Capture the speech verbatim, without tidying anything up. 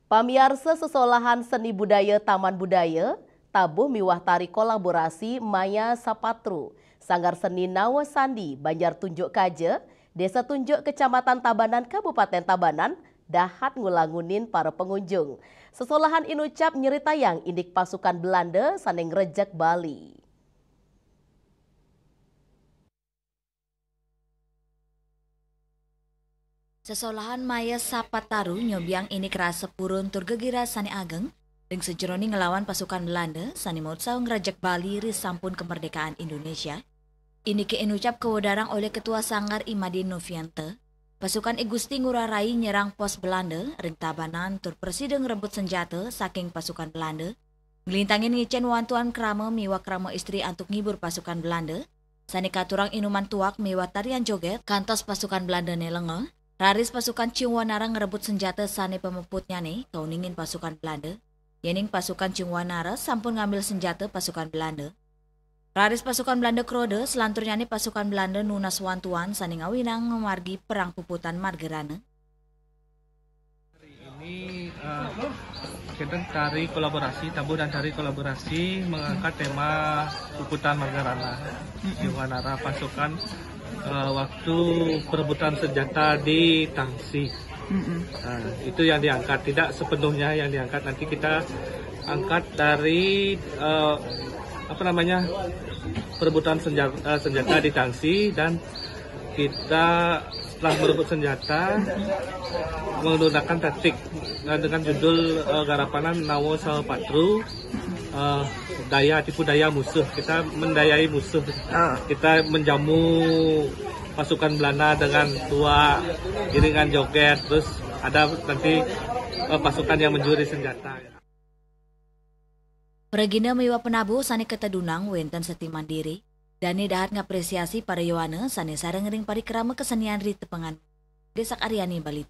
Pamiarsa, sesolahan seni budaya Taman Budaya, tabuh miwah tari kolaborasi Maya Sapatru, Sanggar Seni Nawa Sandi, Banjar Tunjuk Kaja, Desa Tunjuk, Kecamatan Tabanan, Kabupaten Tabanan, dahat ngulangunin para pengunjung. Sesolahan inucap nyeritayang indik pasukan Belanda sane ngrejek Bali. Sesolahan Maya Sapatru nyobiang indik rasa purun tur gegira sane ageng ring sajeroning nglawan pasukan Belanda sane mautsaha ngrejek Bali ri sampun kemerdekaan Indonesia. Indike inucap kawedarang olih Ketua Sanggar I Made Novianta. Pasukan I Gusti Ngurah Rai nyerang pos Belanda ring Tabanan tur prasida ngrebut senjata saking pasukan Belanda, nglintangin ngicen wantuan krama miwah krama istri antuk ngibur pasukan Belanda, sane katurang inuman tuak miwah tarian joget, kantos pasukan Belandane lenga. Raris pasukan Ciung Wanara ngrebut senjata sane pamuputnyane kauningin pasukan Belanda. Yening pasukan Ciung Wanara sampun ngambil senjata pasukan Belanda. Raris pasukan Belanda kroda, selanturnyane pasukan Belanda nunas wantuan sane ngawinang ngamargi perang puputan Margarana. Hari ini, eh, kita tari kolaborasi, tabuh dan tari kolaborasi mengangkat tema puputan Margarana, Ciung Wanara, pasukan, eh, waktu perebutan senjata di Tangsi. Nah, itu yang diangkat, tidak sepenuhnya yang diangkat. Nanti kita angkat dari, eh, apa namanya, perebutan senjata, eh, senjata di Tangsi, dan kita setelah merebut senjata menggunakan taktik, eh, dengan judul, eh, garapanan Nawa Sapatru, eh, daya tipu daya musuh. Kita mendayai musuh. Kita menjamu pasukan Belanda dengan tuak, iringan joget, terus ada nanti, eh, pasukan yang mencuri senjata. Pragina miwah penabuh sane katedunang wenten seti mandiri, dane dahat ngapresiasi para yowana sane sareng ring parikrama kesenian ri tepengan. Desak Aryani, Bali.